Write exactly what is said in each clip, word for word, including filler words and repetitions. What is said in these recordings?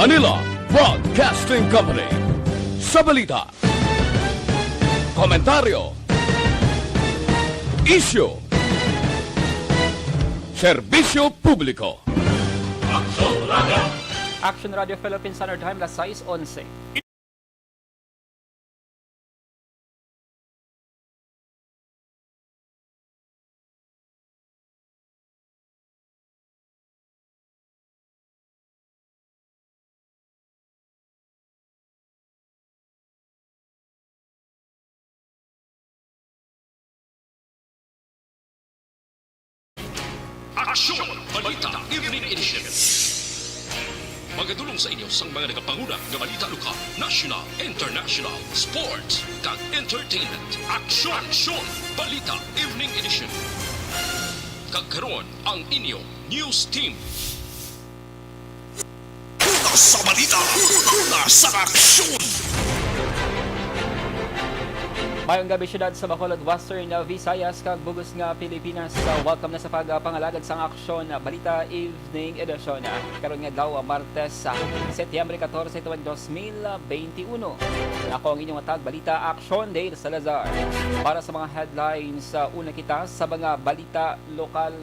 Manila Broadcasting Company. Sa balita, komentaryo, isyu, serbisyo publiko. Action Radio Philippines Standard Time, alas sais onse. Aksyon! Balita Evening Edition. Magadulong sa inyo sang mga nagapanguna nga balita lokal, national, international, sports, kag entertainment. Aksyon! Aksyon! Balita Evening Edition. Kag karon ang inyo news team. Una sa balita, una sa aksyon. Mayong gabi, siyudad sa Bacolod, Western Visayas, kag bug-os nga Pilipinas. Welcome na sa pagpangalagad sang Aksyon Balita Evening Edition. Karon nga adlaw, Martes, Setyembre katorse, tuig dos mil benti uno. Ako ang inyong tagbalita, Aksyon Dale Salazar. Para sa mga headlines, una kita sa mga balita lokal.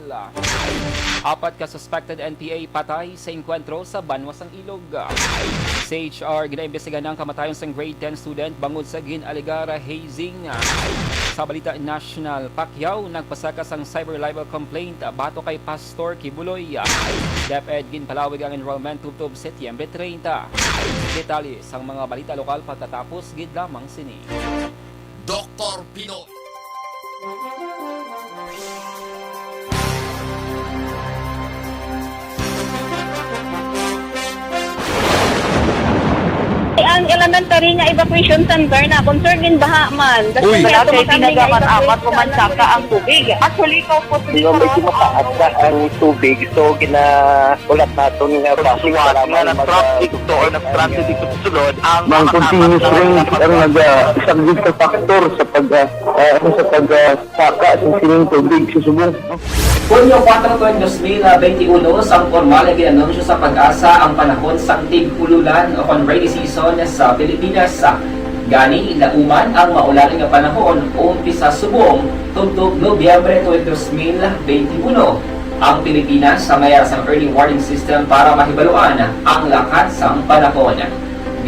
Apat ka suspected N P A patay sa engkwentro sa Banwa sang Ilog. Sa H R, ginaimbestigahan ang kamatayon sang grade ten student bangod sa gin-alegar hazing. Sa balita national, Pacquiao nagpasaka sang cyber libel complaint batok kay Pastor Kibuloy. DepEd ginpalawig ang enrollment tubtob Setyembre treinta. Detalye sang mga balita lokal pagkatapos gid lamang sini. Doktor Pinoy. Ang elementary nga evacuation center na concern in baha man. Uy. Wala kay ginagamit-amit ko man saka ang tubig. Actually, ikaw po, Di ba, medyo mataas na ang tubig, so gina-, ulat naton nga basi nga para nag-traffic to or nag-transit dito sa sulod ang mga continuous rain ang nag-, ah, isang factor sa pag, ah, ah, ano, sa pag, ah, saka sa sining tubig sa subong. Hunyo kuwatro, tuig dos mil benti uno, sang pormal nga gin-anunsyo sa PAGASA ang panahon sang tig-ululan o kon rainy season sa Pilipinas. Gani, lauman ang maulan nga panahon, umpisa subong tubtob Nobyembre tuig dos mil benti uno. Ang Pilipinas may ara sang early warning system para mahibaluan ang lakat sang panahon.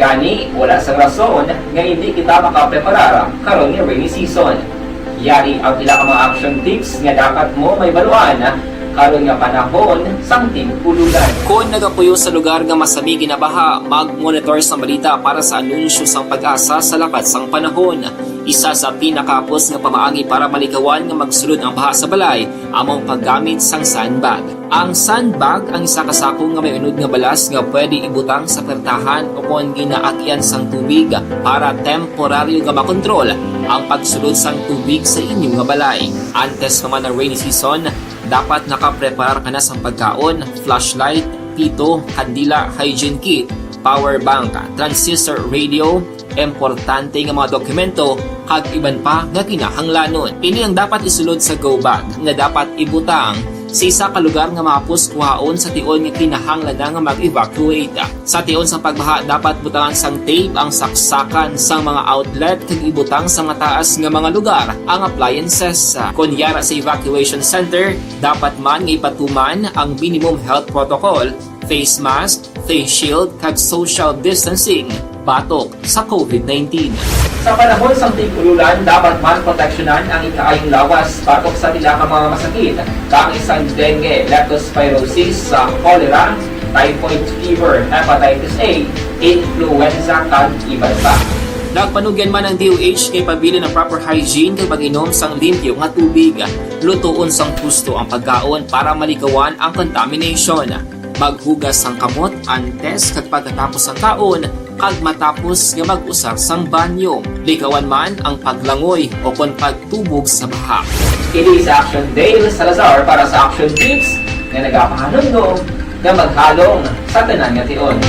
Gani, wala sang rason nga indi kita makapreparar karon nga rainy season. Yari ang pila ka mga action tips nga dapat mo mahibaluan karon nga panahon sang tig-ululan. Kon nagapuyo sa lugar nga masami ginabaha, mag-monitor sang balita para sa anunsyo sang PAGASA sa lakat sang panahon. Isa sa pinakahapos nga pamaagi para malikawan nga magsulod ang baha sa balay amo ang paggamit sang sandbag. Ang sandbag ang isa ka sako nga may unod nga balas nga pwede ibutang sa pertahan o kon ginaagyan sang tubig para temporaryo nga makontrol ang pagsulod sang tubig sa inyo nga balay. Antes pa man ang rainy season, dapat nakapreparar ka na sang pagkaon, flashlight, pito, kandila, hygiene kit, power bank, transistor radio, importante nga mga dokumento, kag iban pa nga kinahanglanon. Ini ang dapat isulod sa go bag nga dapat ibutang sa isa ka lugar nga mahapos kuhaon sa tion nga kinahanglan na nga mag-evacuate. Sa tion sang pagbaha, dapat butangan sang tape ang saksakan sang mga outlet kag ibutang sa mataas nga mga lugar ang appliances. Kon yara sa evacuation center, dapat man nga ipatuman ang minimum health protocol, face mask, face shield, kag social distancing batok sa COVID nineteen. Sa panahon sang tig-ululan, dapat man proteksyonan ang ikaayong lawas batok sa pila ka mga masakit, kaangay sang dengue, leptospirosis, sa cholera, typhoid fever, hepatitis A, influenza, kag iban pa. Nagpanugyan man ang D O H nga ipabilin ang proper hygiene kag pag-inom sang limpyo nga tubig. Lutoon sang husto ang pagkaon para malikawan ang contamination. Maghugas sang kamot antes kag pagkatapos sang kaon, kag matapos nga mag-usar sang banyo. Likawan man ang paglangoy o kon pagtubog sa baha. Kini si Action Dale Salazar para sa Action Tips nga nagapahanumdom nga maghalong sa tanan nga tion.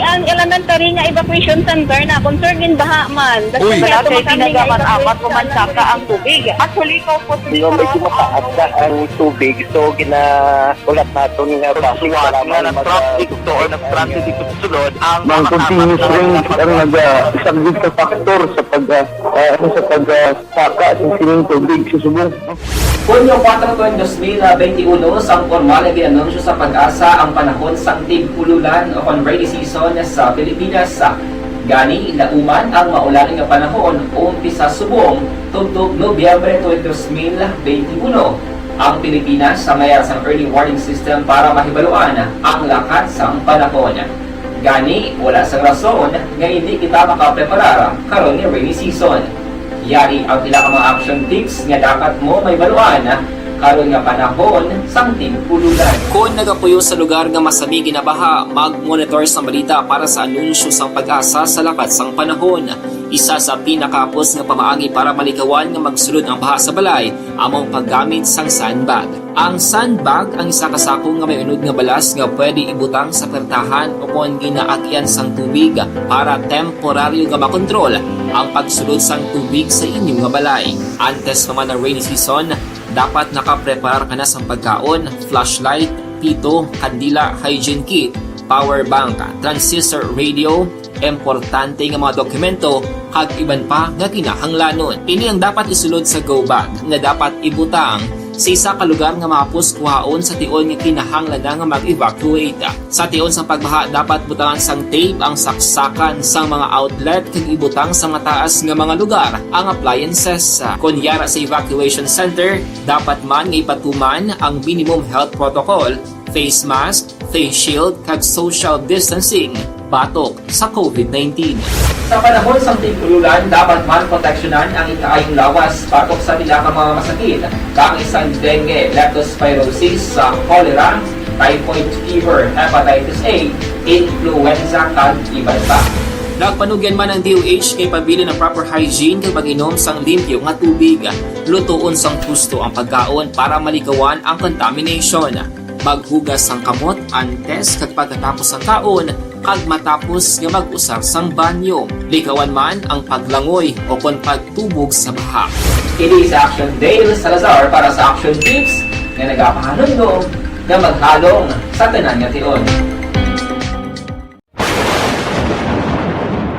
Ang L M Ang Taringa Evacuation Center na, kung, sir, ginbaha man. Uy. Wala kay tinagaman amat o mansaka ang tubig. Actually, ko po, medyo mataas na ang tubig. So, gina-, ulat naton nga basi nga nag-traffic to or nag-transit dito sa sulod ang mga continuous rains ang nag-, ah, isang big factor sa pag, ah, ah, ano, sa pag, ah, saka sa sining tubig sa subong. Hunyo kuwatro tuig dos mil benti uno, sang pormal nga gin-anunsyo sa PAGASA ang panahon sang tig-ululan o kon rainy season sa Pilipinas. Gani, nauman ang maulan nga panahon umpisa subong tubtob Nobyembre tuig dos mil benti uno. Ang Pilipinas, sa mayar sang early warning system para mahibaluan ang lakat sang panahon. Gani, wala sang rason nga indi kita makapreparar karon nga rainy season. Yari ang pila ka mga action tips nga dapat mo mahibaluan karon nga panahon sang tig-ululan. Kon nagapuyo sa lugar nga masami ginabaha, mag-monitor sang balita para sa anunsyo sang PAGASA sa lakat sang panahon. Isa sa pinakahapos nga pamaagi para malikawan nga magsulod ang baha sa balay amo ang paggamit sang sandbag. Ang sandbag ang isa ka sako nga may unod nga balas nga pwede ibutang sa pertahan o kon ginaagyan sang tubig para temporaryo nga makontrol ang pagsulod sang tubig sa inyo nga balay. Antes pa man ang rainy season, dapat nakapreparar ka na sang pagkaon, flashlight, pito, kandila, hygiene kit, power bank, transistor radio, importante nga mga dokumento, kag iban pa nga kinahanglanon. Ini ang dapat isulod sa go bag nga dapat ibutang sa isa ka lugar nga mahapos kuhaon sa tion nga kinahanglan na nga mag-evacuate. Sa tion sang pagbaha, dapat butangan sang tape ang saksakan sang mga outlet kag ibutang sa mataas nga mga lugar ang appliances. Kon yara sa evacuation center, dapat man nga ipatuman ang minimum health protocol, face mask, face shield, kag social distancing batok sa covid nineteen. Sa panahon sang tig-ululan, dapat man proteksyonan ang ikaayong lawas batok sa pila ka mga masakit, kaangay sang dengue, leptospirosis, sa cholera, typhoid fever, hepatitis A, influenza, kag iban pa. Nagpanugyan man ang D O H nga ipabilin ang proper hygiene kag pag-inom sang limpyo nga tubig. Lutoon sang husto ang pagkaon para malikawan ang contamination. Maghugas sang kamot antes kag pagkatapos sang kaon, kag matapos nga mag-usar sang banyo. Likawan man ang paglangoy o kon pagtubog sa baha. Kini si Action Dale Salazar para sa Action Tips nga nagapahanumdom nga maghalong sa tanan nga tion.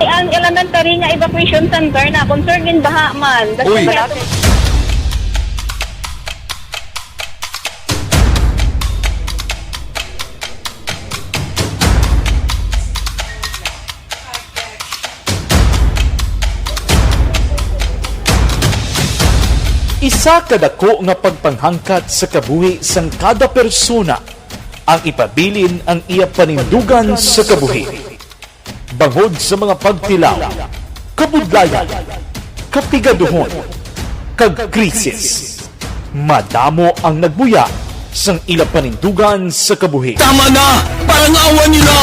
Ang Elementary nga Evacuation Center na, kung, sir, ginbaha man. Uy. Isa ka dako nga pagpanghangkat sa kabuhi sang kada persona ang ipabilin ang iya panindugan sa kabuhi. Bangod sa mga pagtilaw, kabudlayan, kapigaduhon, kag krisis, madamo ang nagbuya sang ila panindugan sa kabuhi. Tama na! Parangawan niyo na!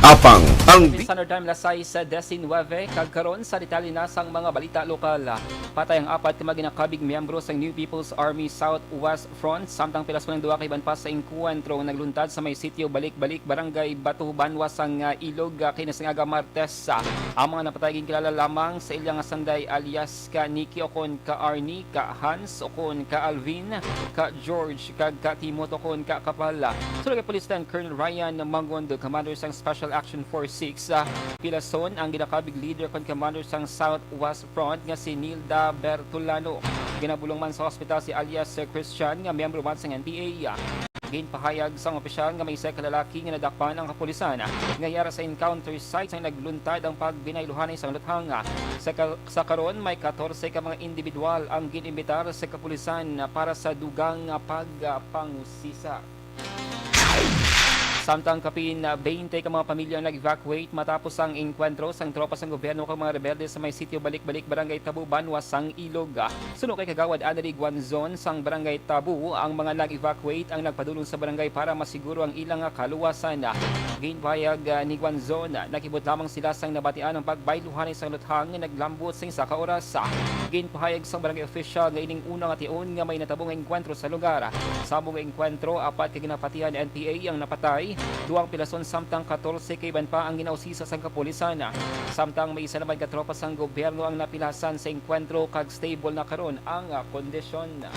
Apang ang Standard Time, alas sais disinuebe, kag karon sa detalye na sang mga balita lokal. Patay ang apat ka mga ginakabig miyembro sang New People's Army Southwest Front, samtang pilas man ang duha ka iban pa sa engkwentro nga nagluntad sa may sitio Balik-Balik, Barangay Bato, banwa sang, ah, Ilog, ah, kinasengaga Martes. Ah, ang mga napatay ginkilala lamang sa ila nga sanday, alias ka Nikki ukon ka Arnie, ka Hans ukon ka Alvin, ka George, kag ka Timot ukon ka Kapal. Suno kay Police Lieutenant Colonel Ryan Mangondo, Commander sang Special Action Force six, ah, pilason ang ginakabig leader kon commander sang Southwest Front nga si Nilda Bertolano. Ginabulong man sa ospital si alias Christian, nga miyembro man sang N P A. Ginpahayag sang opisyal nga may isa ka lalaki nga nadakpan ang kapulisan nga yara sa encounter site sang nagluntad ang pagbinayluhanay sang luthang. Sa ka-, sa karon, may katorse ka mga individual ang gin-imbitar sa kapulisan para sa dugang nga pagpangusisa. Samtang kapin baynte ka mga pamilya ang nag-evacuate matapos ang engkwentro sang tropa sang gobyerno kag mga rebelde sa may sitio Balik-Balik, Barangay Tabo, banwa sang Ilog. Suno kay Kagawad Annelie Guanzon sang Barangay Tabo, ang mga nag-evacuate ang nagpadulong sa barangay para masiguro ang ilang kaluwasan. Ginpahayag, ah, ni Guanzon, ah, nakibot lamang sila sang nabatian ang pagbayluhanay sang luthang nga naglambot sing isa ka oras. Ginpahayag sang barangay official nga ining una nga tion nga may natabo nga engkwentro sa lugar. Sa amo nga engkwentro, apat ka ginapatihan N P A ang napatay, duha ang pilason samtang katorse ka iban pa ang ginausisa sang kapulisan. Samtang may isa naman ka tropa sang gobyerno ang napilasan sa engkwentro kag stable na karon ang, ah, kondisyon.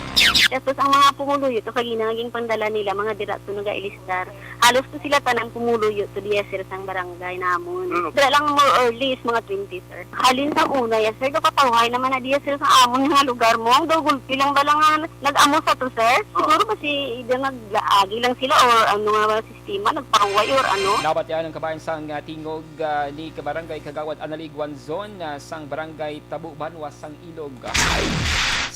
Tapos ang mga pumuluyo to, kagina nga ginpandala nila, mga dira to nagailistar. Halos to sila tanan pumuluyo to diya, sir, sang barangay namon. Mm. Dira lang more or less, mga twenty, sir. Halin sa una, yes, sir, do katawhay naman na diya, sir, sa amon nga lugar mo. Ang daw gulpi lang bala nga nag-amo sa to, sir. Oo. Siguro ba si, ida naglaagi lang sila or ano nga sistema, nagpahuway or ano? Labat yan ang kabayan sang, ah, tingog, ah, ni Kabarangay Kagawad Annalie Guanzon, ah, sang Barangay Tabo, Banwa sang Ilog.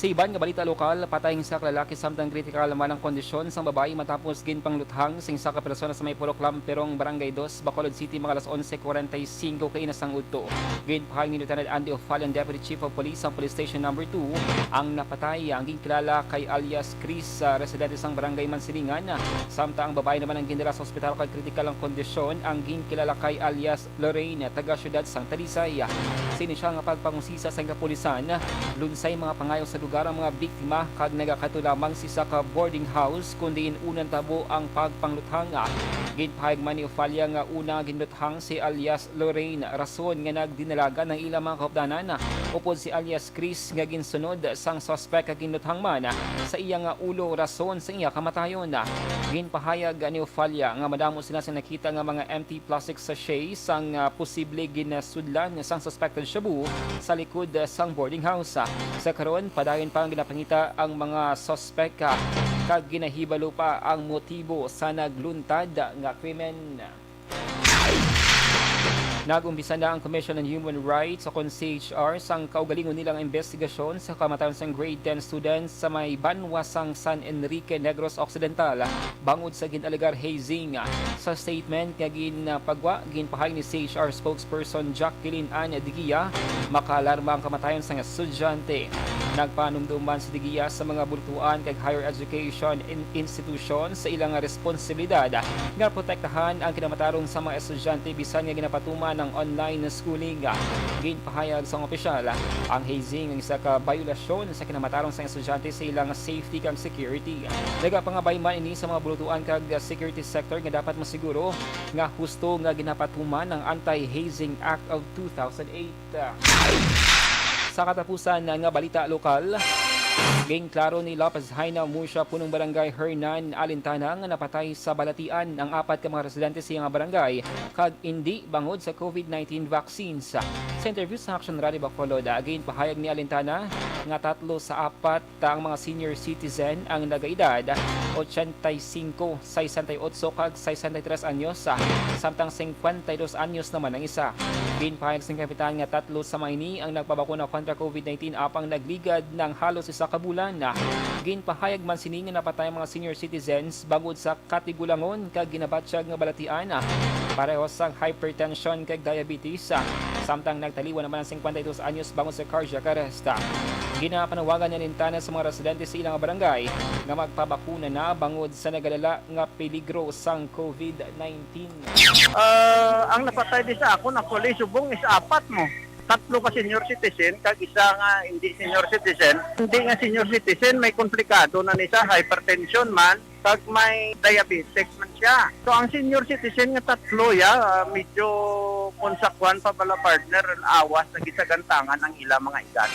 Sa iban nga balita lokal, patay ang isa ka lalaki samtang kritikal man ang kondisyon sang babayi matapos ginpangluthang sing isa ka persona sa may Purok Lamperong, Barangay Dos, Bacolod City, mga alas onse kwarenta y cinco kaina sang udto. Ginpahayag ni Lieutenant Andy Ofalian, Deputy Chief of Police sang Police Station Number Two, ang napatay ang ginkilala kay alias Chris, ah, residente sang Barangay Mansilingan, samtang ang babayi naman ang gindala sa ospital kag kritikal ang kondisyon. Ang ginkilala kay alias Lorraine, taga siyudad sang Talisay. Sa inisyal nga pagpangusisa sang kapulisan, lunsay mga pangayo sa lugar ang mga biktima kag nagakadto lamang sa isa ka boarding house kun diin una natabo ang pagpangluthang. Ginpahayag man ni Ofalia nga una ginluthang si alias Lorraine, rason nga nagdinalagan ang ilang mga kahupdanan, upod si alias Chris nga ginsunod sang suspek nga ginluthang man sa iya nga ulo, rason sa iya kamatayon. Ginpahayag ni Ofalia nga madamo sila sa nakita nga mga empty plastic sachet sang, ah, posible ginasudlan sang suspected shabu sa likod, ah, sang boarding house. Sa karon, padayon pa ang ginapangita ang mga suspek, ah, kag ginahibalo pa ang motibo sa nagluntad nga krimen. Nag-umpisa na ang Commission on Human Rights o kon C H R sang kaugalingon nila nga investigasyon sa kamatayon sang grade ten students sa may banwa sang San Enrique, Negros Occidental, bangod sa gin-alegar hazing. Sa statement nga ginpagwa, ginpahayag ni C H R spokesperson Jacqueline Ann Digia, makaalarma ang kamatayon sang estudyante. Nagpanumdum man si Digia sa mga bulutuan kag higher education in-, institution sa ilang responsibilidad nga protektahan ang kinamatarong sa mga estudyante bisan nga ginapatuman ang online schooling. Ginpahayag sang opisyal, ang hazing ang isa ka bayolasyon sa kinamatarong sang estudyante sa ilang safety kag security. Nagapangabay man ini sa mga bulutuan kag security sector nga dapat masiguro nga husto nga ginapatuman ang Anti-Hazing Act of two thousand eight. Sa katapusan nga balita lokal, ginklaro ni Lopez Jaina Murcia, punong barangay Hernan Alintana, nga napatay sa balatian ang apat ka mga residente sa iyang barangay kag indi bangod sa COVID nineteen vaccines. Sa interview sa Action Radio Bacolod, ginpahayag ni Alintana nga tatlo sa apat ta ang mga senior citizen ang nagaedad ochenta y cinco, sesenta y ocho kag sesenta y tres anyos, ah, samtang singkwenta y dos anyos naman ang isa. Ginpahayag sang kapitan nga tatlo sa mga ini ang nagpabakuna kontra COVID nineteen apang nagligad nang halos isa ka bulan. Ginpahayag man sini nga napatay ang mga senior citizens bangod sa katigulangon kag ginabatyag nga balatian, ah, pareho sang hypertension kag diabetes, ah, samtang nagtaliwan naman ang singkwenta y dos anyos bangod sa cardiac arrest. Ginapanawagan ni Alintana sa mga residente sa ilang barangay nga magpabakuna na bangod sa nagalala nga peligro sang COVID nineteen. Ah, ang napatay di sa akon, actually, subong is apat mo. Tatlo ka senior citizen, kag isa nga hindi senior citizen. Hindi nga senior citizen, may komplikado na ni sa hypertension man, kag may diabetes man siya. So, ang senior citizen nga tatlo, ya, ah, medyo kung sa kwan pa bala, partner, awas nagisagantangan ang ila mga edad.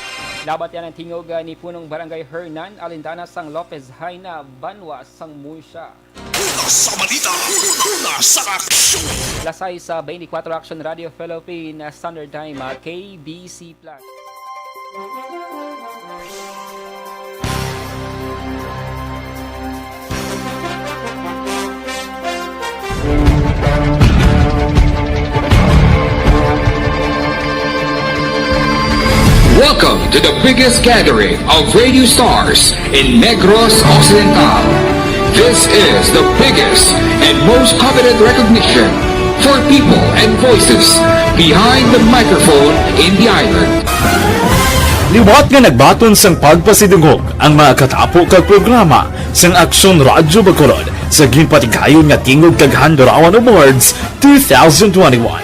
Labat yan ang tingog, ah, ni Punong Barangay Hernan Alintana sang Lopez Jaina, banwa sang Murcia. Una sa balita, una sa aksyon. Alas sais sa twenty-four Action Radio Philippine Standard Time, ah, K B C Plus. Welcome to the biggest gathering of radio stars in Negros Occidental. This is the biggest and most coveted recognition for people and voices behind the microphone in the island. Liwat nga nagbaton sang pagpasidungog ang mga katapo kag programa sang Aksyon Radyo Bacolod sa ginpatigayon nga Tingog kag Handurawan Awards two thousand twenty-one.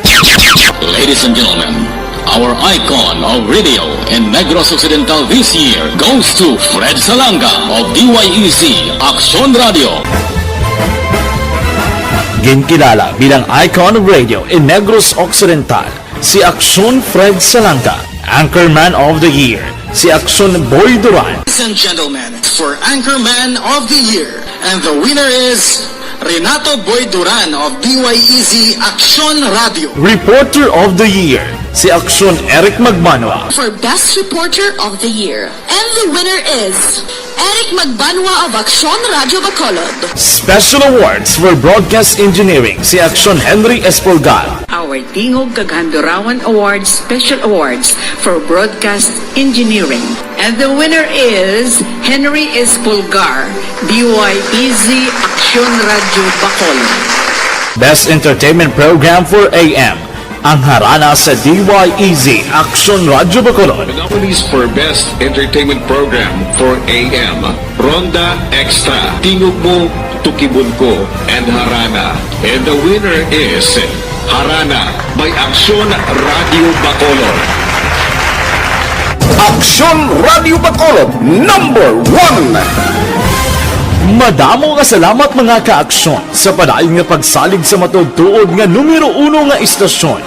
Ladies and gentlemen, our icon of radio in Negros Occidental this year goes to Fred Salanga of D Y E Z Aksyon Radio. Ginkilala bilang icon of radio in Negros Occidental, si Aksyon Fred Salanga, Anchorman of the Year, si Aksyon Boy Duran. Ladies and gentlemen, for Anchorman of the Year, and the winner is Renato Boy Duran of D Y E Z Aksyon Radio. Reporter of the Year, si Aksyon Eric Magbanwa. For Best Reporter of the Year, and the winner is Eric Magbanwa of Aksyon Radio Bacolod. Special Awards for Broadcast Engineering, si Aksyon Henry Espolgar. Our Tingog kag Handurawan Awards Special Awards for Broadcast Engineering. And the winner is Henry Espolgar, D Y E Z Aksyon Radio Bacolod. Best Entertainment Program for A M, ang Harana sa D Y E Z Aksyon Radio Bacolod. The nominees for Best Entertainment Program for A M, Ronda Extra, Tingog Mo, Tukibon Ko, and Harana. And the winner is Harana by Aksyon Radio Bacolod. Aksyon Radio Bacolod, number one. Madamo nga salamat, mga ka-aksyon, sa padayon nga pagsalig sa matuod-tuod nga numero uno nga istasyon.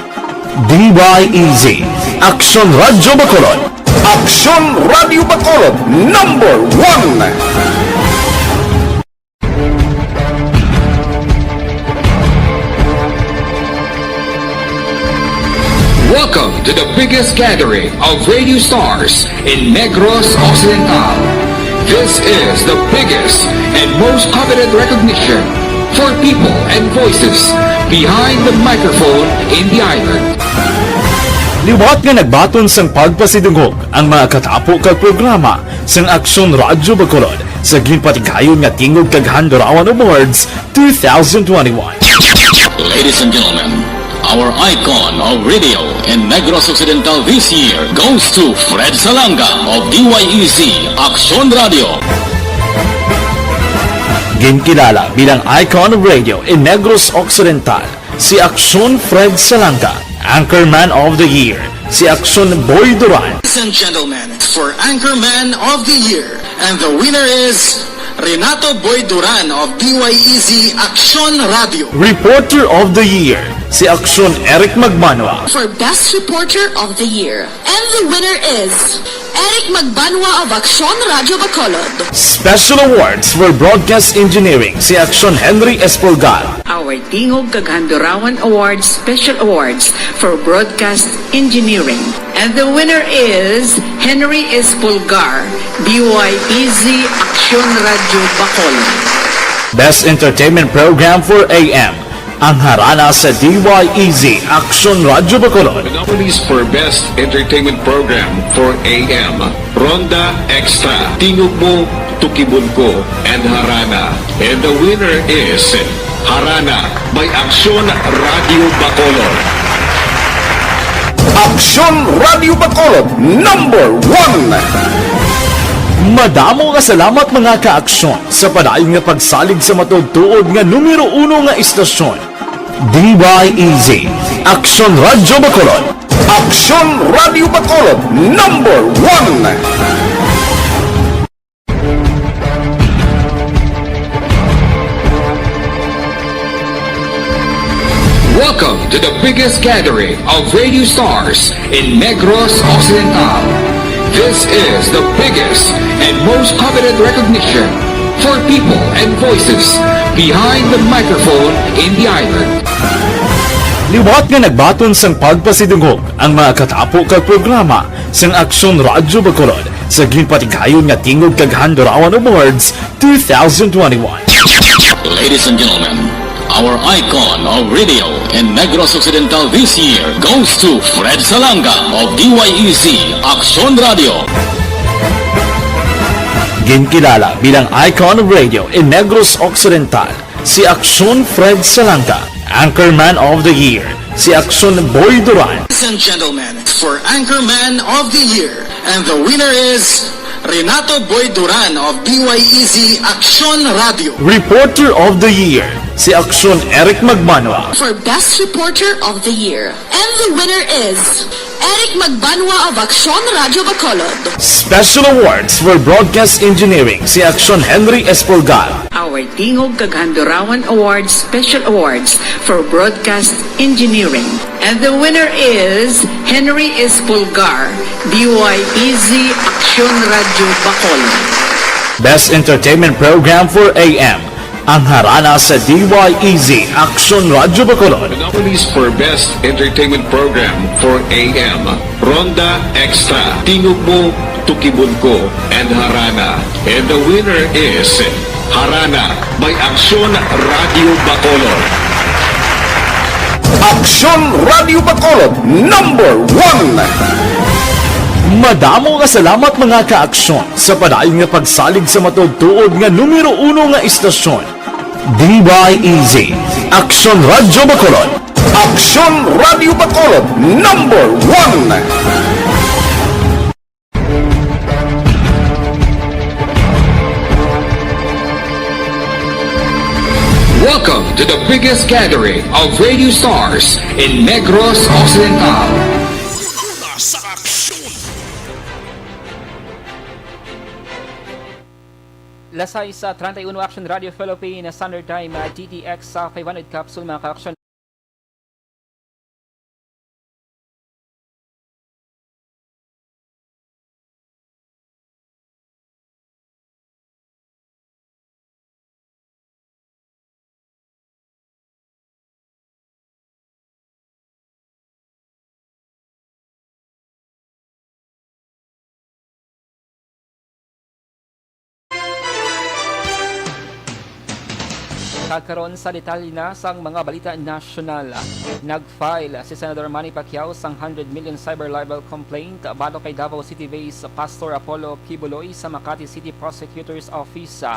D Y E Z, Aksyon Radio Bacolod. Aksyon Radio Bacolod, number one. Welcome to the biggest gathering of radio stars in Negros Occidental. This is the biggest and most coveted recognition for people and voices behind the microphone in the island. Liwat nga nagbaton sang pagpasidungog ang mga katapo kag programa sang Aksyon Radyo Bacolod sa ginpatigayon nga Tingog kag Handurawan Awards two thousand twenty-one. Ladies and gentlemen, our icon of radio in Negros Occidental this year goes to Fred Salanga of D Y E Z Aksyon Radio. Ginkilala bilang icon of radio in Negros Occidental, si Aksyon Fred Salanga, Anchorman of the Year, si Aksyon Boy Duran. Ladies and gentlemen, for Anchorman of the Year, and the winner is Renato Boy Duran of D Y E Z Aksyon Radio. Reporter of the Year, si Aksyon Eric Magmanwa. For Best Reporter of the Year, and the winner is Eric Magbanwa of Aksyon Radio Bacolod. Special Awards for Broadcast Engineering, si Aksyon Henry Espolgar. Our Tingog kag Handurawan Awards Special Awards for Broadcast Engineering. And the winner is Henry Espolgar, D Y E Z Aksyon Radio Bacolod. Best Entertainment Program for A M, ang Harana sa D Y E Z Aksyon Radio Bacolod. The nominees for Best Entertainment Program for A M, Ronda Extra, Tingog Mo, Tukibon Ko, and Harana. And the winner is Harana by Aksyon Radio Bacolod. Aksyon Radio Bacolod, number one. Madamo nga salamat, mga ka-aksyon, sa padayon nga pagsalig sa matuod-tuod nga numero uno nga istasyon. D Y E Z, Aksyon Radyo Bacolod. Aksyon Radyo Bacolod, number one. Welcome to the biggest gathering of radio stars in Negros Occidental. This is the biggest and most coveted recognition for people and voices behind the microphone in the island. Liwat nga nagbaton sang pagpasidungog ang mga katapo kag programa sang Aksyon Radyo Bacolod sa ginpatigayon nga Tingog kag Handurawan Awards two thousand twenty-one. Ladies and gentlemen, our icon of radio in Negros Occidental this year goes to Fred Salanga of D Y E Z Aksyon Radio. Ginkilala bilang icon of radio in Negros Occidental, si Aksyon Fred Salanga. Anchorman of the Year, si Aksyon Boy Duran. Ladies and gentlemen, for Anchorman of the Year, And the winner is Renato Boy Duran of D Y E Z Aksyon Radio. Reporter of the Year, si Aksyon Eric Magbanwa. For Best Reporter of the Year. And the winner is Eric Magbanwa of Aksyon Radio Bacolod. Special Awards for Broadcast Engineering, si Aksyon Henry Espolgar. Our Tingog kag Handurawan Awards Special Awards for Broadcast Engineering. And the winner is Henry Espolgar, D Y E Z Aksyon Radio Bacolod. Best Entertainment Program for A M, ang Harana sa D Y E Z Aksyon Radio Bacolod. Nominees for Best Entertainment Program for A M, Ronda Extra, Tingog Mo, Tukibon Ko, and Harana. And the winner is Harana by Aksyon Radio Bacolod. Aksyon Radio Bacolod, number one. Madamo nga salamat, mga ka-aksyon, sa padayon nga pagsalig sa matuod-tuod nga numero uno nga istasyon. D Y E Z, Aksyon Radio Bacolod. Aksyon Radio Bacolod, number one. Welcome to the biggest gathering of radio stars in Negros Occidental. Una sa aksyon. Las sais treinta y uno, Action Radio Philippines Standard Time, ah, D T X sa five hundred capsule, mga ka-aksyon. Kag karon sa detalye na sang mga balita nasyonal. Nag-file si Senador Manny Pacquiao sang hundred million cyber libel complaint batok kay Davao City-based Pastor Apollo Quiboloy sa Makati City Prosecutor's Office.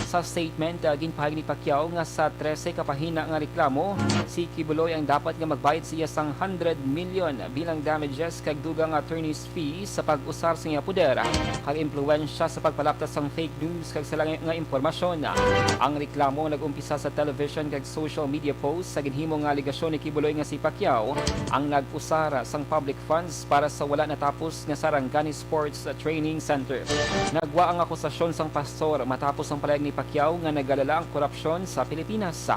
Sa statement, ah, ginpahayag ni Pacquiao nga sa trese ka pahina nga reklamo, si Quiboloy ang dapat nga magbayad siya sang hundred million bilang damages kag dugang attorney's fee sa pag-usar sa iya poder kag impluwensya sa pagpalaptas sang fake news kag sala nga impormasyon. Ang reklamo nag-umpisa sa television kag social media post sa ginhimo nga alegasyon ni Quiboloy nga si Pacquiao ang nag-usar sang public funds para sa wala natapos nga Sarangani Sports Training Center. Nagwa ang akusasyon sang pastor matapos ang palayag ni Pacquiao nga nagalala ang korupsyon sa Pilipinas.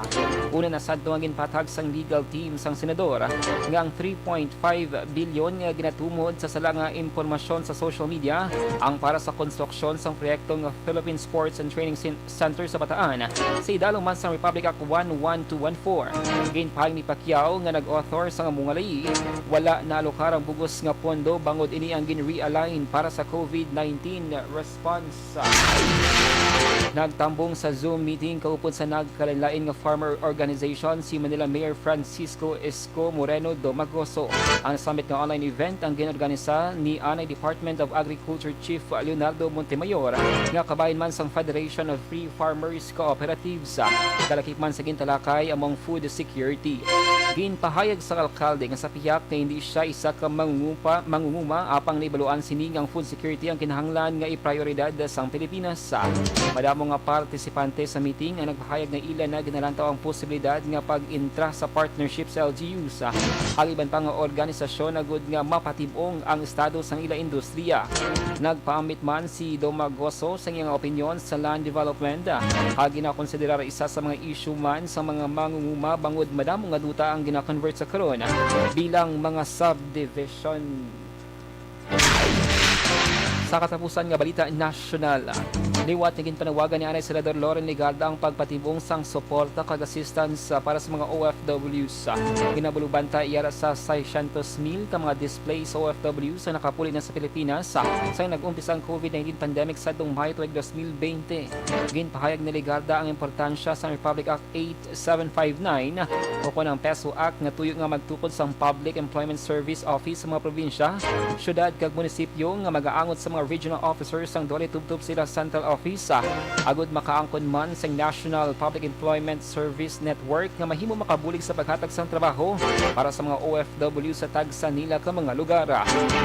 Una na sadto nga ginpatag sang legal team sang senador nga ang three point five bilyon nga ginatumod sa sala nga impormasyon sa social media ang para sa konstruksyon sang proyekto nga Philippine Sports and Training Cen-, Center sa Bataan sa idalom man sang Republic Act one one two one four. Ginpahayag ni Pacquiao nga nag-author sang amo nga layi, wala naalokar ang bug-os nga pondo bangod ini ang gin-realign para sa COVID nineteen response. Nagtambong sa Zoom meeting kaupod sa nagkalainlain nga farmer organization si Manila Mayor Francisco Isko Moreno Domagoso. Ang summit nga online event ang gin-organisa ni anay Department of Agriculture Chief Leonardo Montemayor, nga kabahin man sang Federation of Free Farmers Cooperatives. Kalakip man sa gintalakay among food security. Ginpahayag sang alkalde nga sa pihak nga hindi siya isa ka mangungupa-, mangunguma, apang naibaluan sini nga ang food security ang kinahanglan nga iprioridad sang Pilipinas. Madamo nga partisipante sa meeting ang nagpahayag nga ila na ginalantaw ang posibilidad nga pag-entra sa partnership sa L G Us, kag iban pa nga organisasyon agud nga mapatib-ong ang estado sang ila industriya. Nagpaambit man si Domagoso sa iyang opinyon sa land development, kag ginakonsiderar isa sa mga issue man sa mga mangunguma bangod madamo nga duta ang gina-convert sa karon bilang mga subdivision. Sa katapusan nga balita nasyonal, liwat nga ginpanawagan ni anay Senador Loren Legarda ang pagpatibong sang suporta kag assistance, ah, para sa mga O F Ws. Ginabaluan ta yara sa seiscientos mil ka mga displaced O F Ws ang nakapuli na sa Pilipinas, ah, sang nag-umpisa ang COVID nineteen pandemic sadtong Mayo tuig dos mil bente. Ginpahayag ni Legarda ang importansya sang Republic Act eight seven five nine, o kon ang PESO Act, nga tuyo nga magtukod sang Public Employment Service Office sa mga probinsya, syudad kag munisipyo nga magaangot sa mga Regional Officer sang DOLE tubtob sila Central Office, ah, agud makaangkon man sang National Public Employment Service Network nga mahimo makabulig sa paghatag sang trabaho para sa mga O F W sa tagsa nila ka mga lugar.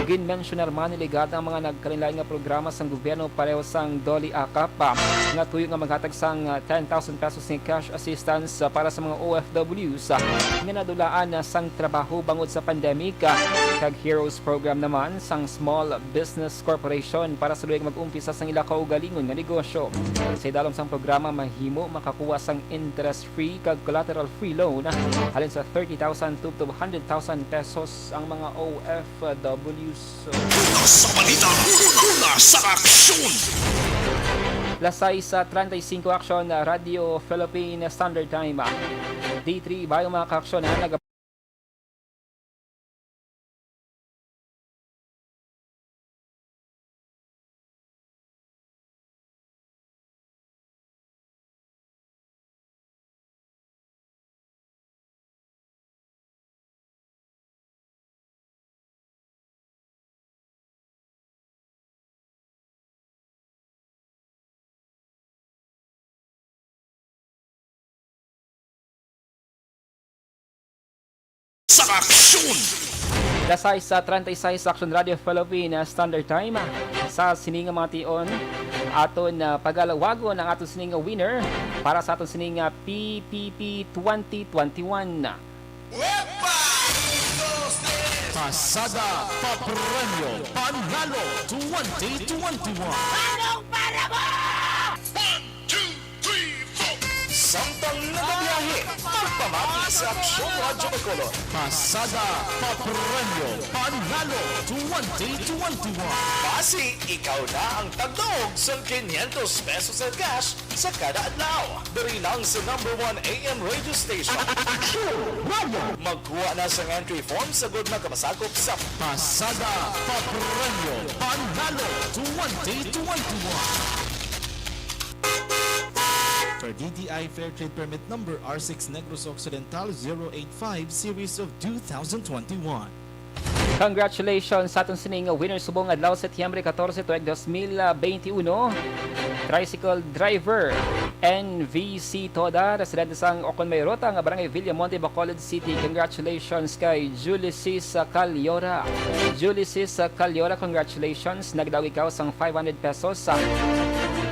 Ginmensyonar man ni Legarda ang mga nagkalainlain nga programa sang gobyerno pareho sang DOLE AKAP, ah, nga tuyo nga maghatag sang, ah, ten thousand pesos nga cash assistance, ah, para sa mga O F Ws, ah, nga nadulaan na sang trabaho bangod sa pandemic, ah, kag Heroes Program naman sang Small Business Corporation para sa luyag mag-umpisa sang ila kaugalingon nga negosyo. Sa idalom sang programa, mahimo makakuha sang interest-free kag collateral-free loan halin sa thirty thousand tubtob hundred thousand pesos ang mga O F Ws. Una sa balita, una sa aksyon. Las sais treinta y cinco, Aksyon, Radyo Philippine Standard Time. D three Bayo, mga kaaksyon, ha, nag- Sa aksyon. Las sais treinta y seis, Aksyon, Radyo Philippine Standard Time. Sa sini nga mga tion, aton, ah, pagalawagon ang aton sini nga winner para sa aton sini nga P P P twenty twenty-one. Pasada Papremyo Panalo twenty twenty-one. Anong para mo? One, two, three, four. Samtang nagabiyahe, magpamati sa Aksyon Radyo Bacolod. Pasada Papremyo Panalo twenty twenty-one. Basi, ikaw na ang tagdaog sang quinientos pesos nga cash sa kada adlaw. Diri lang sa number one A M radio station. Aksyon Radio! Magkuha na sang entry form sa gud makamasakop sa Pasada Papremyo Panalo twenty twenty-one. Per D T I Fair Trade Permit Number R six Negros Occidental zero eight five Series of two thousand twenty-one. Congratulations sa aton sining winner subong adlaw, Setyembre katorse, tuig dos mil benti uno. Tricycle driver, N V C Toda, residente sang Oconmayorota nga barangay, Villamonte, Bacolod City. Congratulations kay Julicis Caliora. Julicis Caliora, congratulations. Nagdaog ikaw sang five hundred pesos sa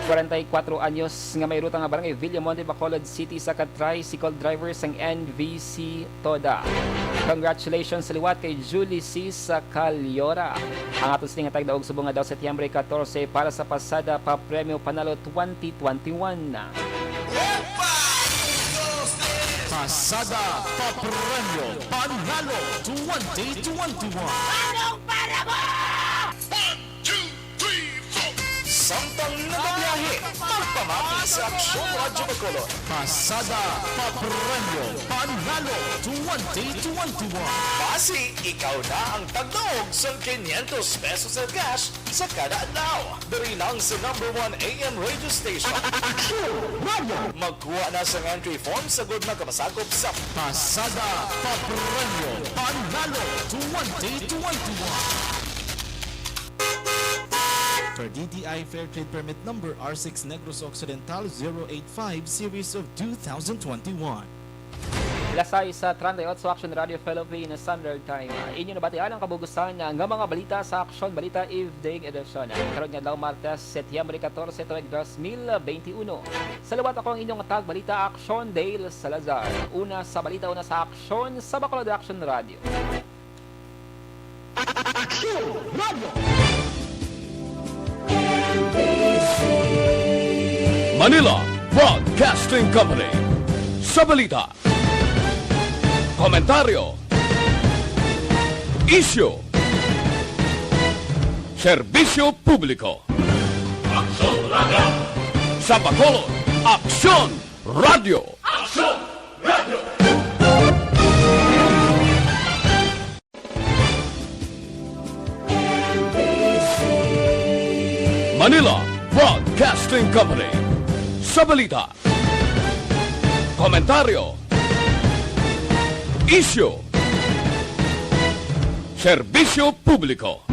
kwarenta y kuwatro anyos nga mayruta nga barangay, Villamonte, Bacolod City, sa ka tricycle driver sang N V C Toda. Congratulations sa liwat kay Julicis Caliora. Ang aton sining nga tagdaog subong adlaw, Setyembre katorse, para sa Pasada Papremyo Panalo twenty twenty-one. Pasada Papremyo Panalo twenty twenty-one. Anong para mo? One, two, three, four. Samtang nagabiyahe, magpamati sa Aksyon Radyo Bacolod. Pasada Papremyo Panalo twenty twenty-one. Basi, ikaw na ang tagdaog sang quinientos pesos nga cash sa kada adlaw. Diri lang sa number one A M radio station. Aksyon Radio! Magkuha na sang entry form sa gud makamasakop sa Pasada Papremyo Panalo twenty twenty-one. Per D T I Fair Trade Permit Number R six Negros Occidental zero eight five Series of two thousand twenty-one. Alas sais treinta y ocho, Aksyon Radio Philippine Standard Time. Inyo nabatian ang kabug-usan nga mga balita sa Aksyon Balita Evening Edition. Karon nga adlaw, Martes, Setyembre katorse, tuig dos mil benti uno. Sa liwat, ako ang inyong tagbalita, Aksyon Dale Salazar. Una sa balita, una sa aksyon, sa Bacolod Aksyon Radio. Aksyon Radio. Manila Broadcasting Company. Sa balita, komentaryo, isyu, serbisyo publiko. Aksyon Radio. Sa Bacolod, Aksyon Radio. Aksyon Radio. Manila Broadcasting Company. Sa balita, komentaryo, isyu, serbisyo publiko.